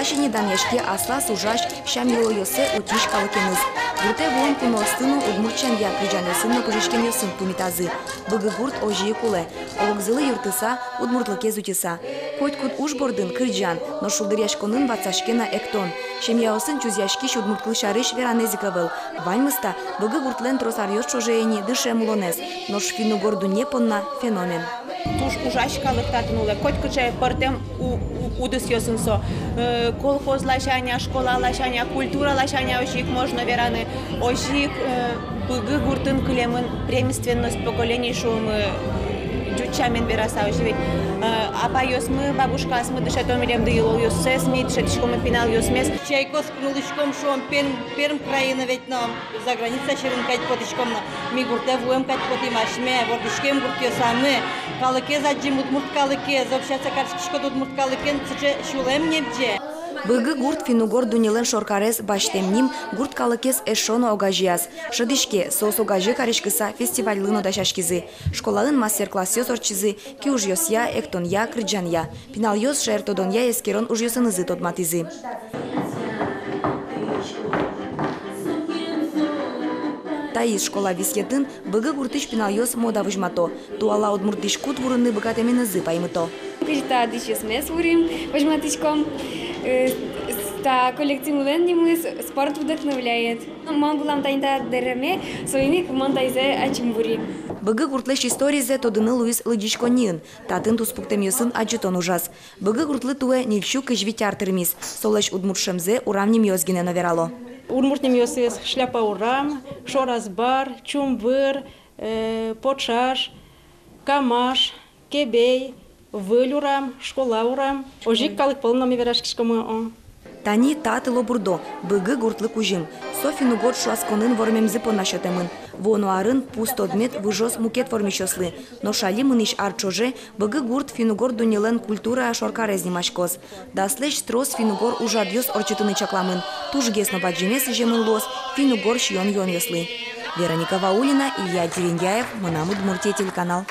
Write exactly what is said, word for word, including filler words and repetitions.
Сине данъяське аслаз ужась, сям-йылолъёссэ утись калыкеныз. Гуртэ вуэм куноосты но удмурт сямъя кырӟанъёсын но пыжиськемъёсын пумитазы. Быгы гурт озьы ик улэ. Огзылы юрттыса, удмуртлыкез утьыса. Котькуд уж бордын кырӟан, нош шулдыръяськонын ватсаське на эктон. Семьяосын чузъяськись удмурт кыл сярысь веранэз ик ӧвӧл. Ваньмыз та Быгы гуртлэн трос аръёс ӵоже ини дышем улонэз, нош финн-угор дунне понна феномен. Туж ужась калык татын улэ, котькыӵе пӧртэм у-, у-, удысъёсын со. Э, колхоз ласянь-а, школа ласянь-а, культура ласянь-а, озьы ик можно вераны. Озьы ик, э, Быгы гуртын кылемын преемственность поколений шуомы, э, ӟуч сямен вераса, озьы ведь. Э, апайёсмы, бабушкаосмы дышето милемды йылолъёссэс, ми дышетӥськомы пиналъёсмес. Чайкос кынулӥськом шуом, Перм, Перм крайын ведь но. За граница сьӧрын кадь потӥськом но, ми гуртэ вуэм кадь потӥм асьме, вордӥськем гуртъёсамы, калыкез адӟим, удмурт калыкез, общаться кариськиськод удмурт калыкен, сыӵе сюлэм небӟе. Быгы гурт финн-угор дуннелэн шоркарез басьтэм ним гурт калыкез эшшо но огазеяз. Шӧдӥське, соос огазе кариськыса фестивальлы но дасяськизы. Школаын мастер-классъёс ортчизы, киужъёсъя, эктонъя, кырӟанъя. Пиналъёс шаертодонъя эскерон ужъёсынызы тодматӥзы. Таиз школа висъетын Быгы гуртысь пиналъёс мода возьмато, туала удмурт дӥськут вурыны быгатэменызы паймыто. Кызьы та дӥсьёсмес вурим, возьматӥськом, э, с-, та коллекциямылэн нимыз «Спорт вдохновляет». Мон вылам тани та дэреме, соин ик мон таизэ ачим вури. Быгы гуртлэсь историзэ тодыны луиз лыдӟиськонниын. Татын туспуктэмъёсын адӟытон ужаз. Быгы гуртлы туэ ньыльсю кызь вить ар тырмиз. Солэсь удмурт шӧмзэ урам нимъёс гинэ но верало. Удмурт нимъёсыз: Шляпа урам, Шор азбар, Чумвыр, э, Потшаш, Камаш, Кебей, Выль урам, Школа урам. Озьы ик калык пӧлын но ми вераськиськомы, о. Тани та тылобурдо — Быгы гуртлы кузьым. Со финн-угор ӵошатсконын вормемзы понна сётэмын. Вуоно арын пус тодмет выжоз мукет вормисьёслы. Нош али мынӥсь ар ӵоже Быгы гурт финн-угор дуннелэн культурая шоркарез нимаськоз. Даслэсь трос финн-угор ужрадъёс ортчытыны чакламын. Тужгес но бадӟымез сӥземын луоз финн-угор сиён-юонъёслы. Вероника Ваулина, Илья Дерендяев, «Мынам Удмуртие» телеканал.